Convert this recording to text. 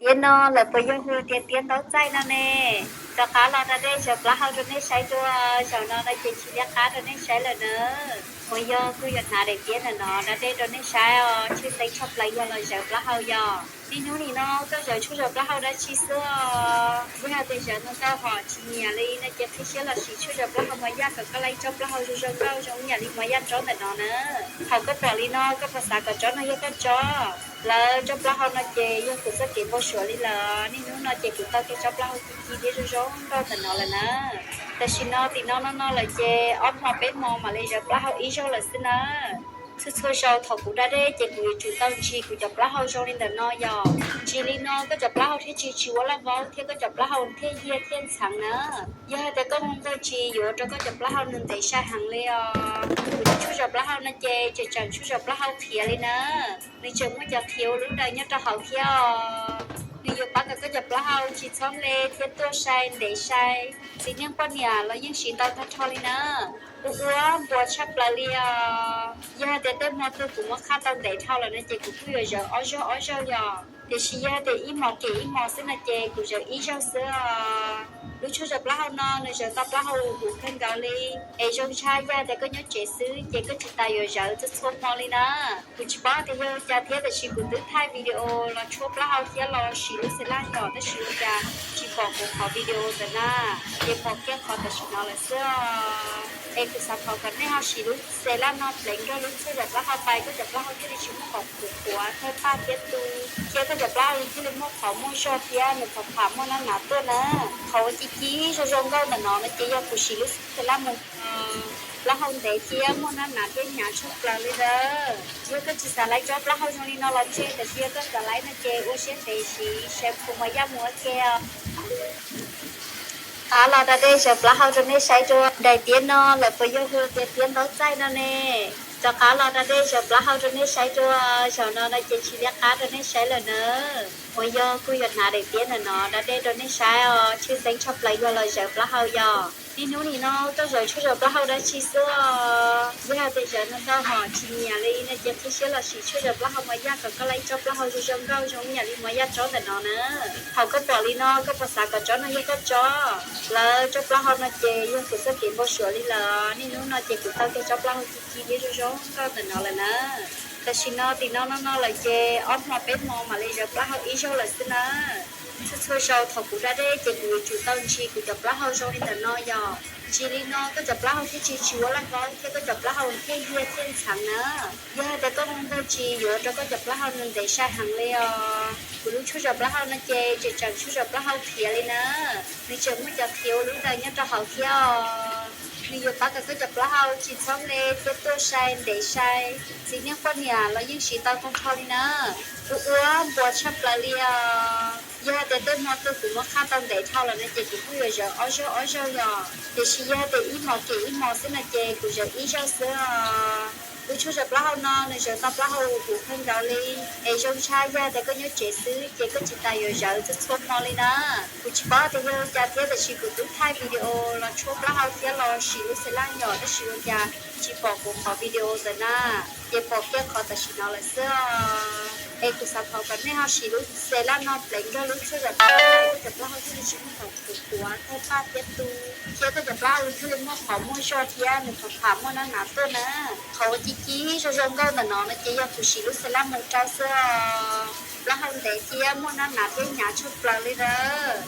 Tiab no lawv puas yog hu tias tiab ntaub txaij no ne? Rov qab los da dej zaws plaub hau rau nej saib dua. Zaum no no ces tsis liab qab rau nej saib lawm na. Uas yog kuj yuav hnav daim tiab ntawm no da dej rau nej saib os, tshwj xeeb tshaj plaws yog los zaws plaub hau yog. Niaj hnub nim no koj zaws tshuaj zaws plaub hau dab tsi xwb os? Yog hais tias zaws ntau ntau hom tsis nyiam li no ces qhib siab los sim tshuaj zaws plaub hau mos yaj kom koj laib tsob plaub hau zoo zoo nkauj zoo ib yam li mos yaj tsob ntawm no na. Thaum koj pom li no koj puas xav kom tsob no yog koj tsob? Lawv tsob plaub hau no ces yog kuv txoj kev npau suav li lawm. Niaj hnub no ces kuv tau kiag tsob plaub hau ci ci thiab zoo zoo nkauj ntawm no lawm na. Tam sim no tim no no no lawm ces ob hmo peb hmo mam li zaws plaub hau ib zaug lawm xwb na. Txhua txhua zaus thaum kuv da dej ces kuv yuav tsum tau ntsis kuv cov plaub hau zoo li ntawm no yog. Ntsis li no koj cov plaub hau thiaj tsis tsis ua laj vaub thiab koj cov plaub hau thiaj yiag thiaj ntxheev na. Yog hais tias koj mus nqus ntsis yuav ua rau koj cov plaub hau nws ntev sai heev li os. Kuv tshuaj zaws plaub hau no ces tseem tseem tshuaj zaws plaub hau qhiav li na. Nws tseem muaj cov qhiav ua lub daws nyob rau hauv thiab os. Nws yuav pab kom koj cov plaub hau tsis txhob nple thiab tuaj sai ntev sai. Txiv neej poj niam los yeej siv ntau tag nrho li na. Ua ua npuas tshaj plaws li os. Yog hais tias tej hmo twg kuv muab qhaj tau ntev dhau lawm no ces kuv kuj yuav zaws ob zaug ob zaug yog. Tiam sis yog hais tias ib hmos kem ib hmos xwb no ces kuv zaws ib zaug xwb os. Lub tshuaj zaws plaub hau no nws zaws tau plaub hau huv kawg nkaus li. Es zoo tshaj yog hais tias koj nyob tsev xwb ces koj tsis tas yuav zaws txhua txhua hmo li na. Kuv tsis paub tias yog ua cas thiab tiam sis kuv twb thaij video los tshuaj plaub hau thiab los siv lub xev laj yom tab sis ua cas tsis pom kuv qhov video ntawd na. Ces pom kiag qhov tam sim no lawm xwb os. Es kuv xav thov kom nej ho siv lub xev laj no pleev nrog lub tshuaj zaws plaub hau pais koj cov plaub hau thiaj li tsis muaj qhov qhuav qhuav thawj paj thiab tu, thiab koj cov plaub hau thiaj li muaj qhov muaj zog thiab nws pham pham muaj nab nav tuaj na. Qhov uas ci ci zoo zoo nkauj ntawm no no ces yog kuv siv lub xev laj mus plaub hau ntev thiab muaj nab nav thiab hnyav tshaj plaws li ntawd. Yog koj tsis xav laib tsob plaub hau zoo li no los tseg, tiam sis yog koj xav laib no ces ua siab ntev siv shampoo mos yaj mus ua ke os. Rov qab los da dej zaws plaub hau rau nej saib dua. Daim tiab no lawv puas yog hu tias tiab ntaub txaij no ne? Rov qab los da dej zaws plaub hau rau nej saib dua. Zaum no no ces tsis liab qab rau nej saib lawm na. Uas yog kuj yuav hnav daim tiab ntawm no da dej rau nej saib os, tshwj xeeb tshaj plaws yog los zaws plaub hau yog. Niaj hnub nim no koj zaws tshuaj zaws plaub hau dab tsi xwb os? Yog hais tias zaws ntau ntau hom tsis nyiam li no ces qhib siab los sim tshuaj zaws plaub hau mos yaj kom koj laib tsob plaub hau zoo zoo nkauj zoo ib yam li mos yaj tsob ntawm no na. Thaum koj pom li no koj puas xav kom tsob no yog koj tsob? Lawv tsob plaub hau no ces yog kuv txoj kev npau suav li lawm. Niaj hnub no ces kuv tau kiag tsob plaub hau ci ci thiab zoo zoo nkauj ntawm no lawm na. Tam sim no tim no no no lawm ces ob hmo peb hmo mam li zaws plaub hau ib zaug lawm xwb na. Txhua txhua zaus thaum kuv da dej ces kuv yuav tsum tau ntsis kuv cov plaub hau zoo li ntawm no yog. Ntsis li no koj cov plaub hau thiaj tsis tsis ua laj vaub thiab koj cov plaub hau thiaj yiag thiaj ntxheev na. Yog hais tias koj mus nqus ntsis yuav ua rau koj cov plaub hau nws ntev sai heev li os. Kuv lub tshuaj zaws plaub hau no ces tseem tseem tshuaj zaws plaub hau qhiav li na. Nws tseem muaj cov qhiav ua lub daws nyob rau hauv thiab os. Nws yuav pab kom koj cov plaub hau tsis txhob nple thiab tuaj sai ntev sai. Txiv neej poj niam los yeej siv tau tag nrho li na. Ua ua npuas tshaj plaws li os. Yog hais tias tej hmo twg kuv muab qhaj tau ntev dhau lawm no ces kuv kuj yuav zaws ob zaug ob zaug yog. Tiam sis yog hais tias ib hmos kem ib hmos xwb no ces kuv zaws ib zaug xwb os. Lub tshuaj zaws plaub hau no nws zaws tau plaub hau huv kawg nkaus li. Es zoo tshaj yog hais tias koj nyob tsev xwb ces koj tsis tas yuav zaws txhua txhua hmo li na. Kuv tsis paub tias yog ua cas thiab tiam sis kuv twb thaij video los tshuaj plaub hau thiab los siv lub xev laj yom tab sis ua cas tsis pom kuv qhov video ntawd na. Ces pom kiag qhov tam sim no lawm xwb os. Es kuv xav thov kom nej ho siv lub xev laj no pleev nrog lub tshuaj zaws plaub hau, koj cov plaub hau thiaj li tsis muaj qhov qhuav qhuav thawj paj thiab tu, thiab koj cov plaub hau thiaj li muaj qhov muaj zog thiab nws pham pham muaj nab nav tuaj na. Qhov uas ci ci zoo zoo nkauj ntawm no no ces yog kuv siv lub xev laj mus rau xwb os. Plaub hau ntev thiab muaj nab nav thiab hnyav tshaj plaws li ntawd.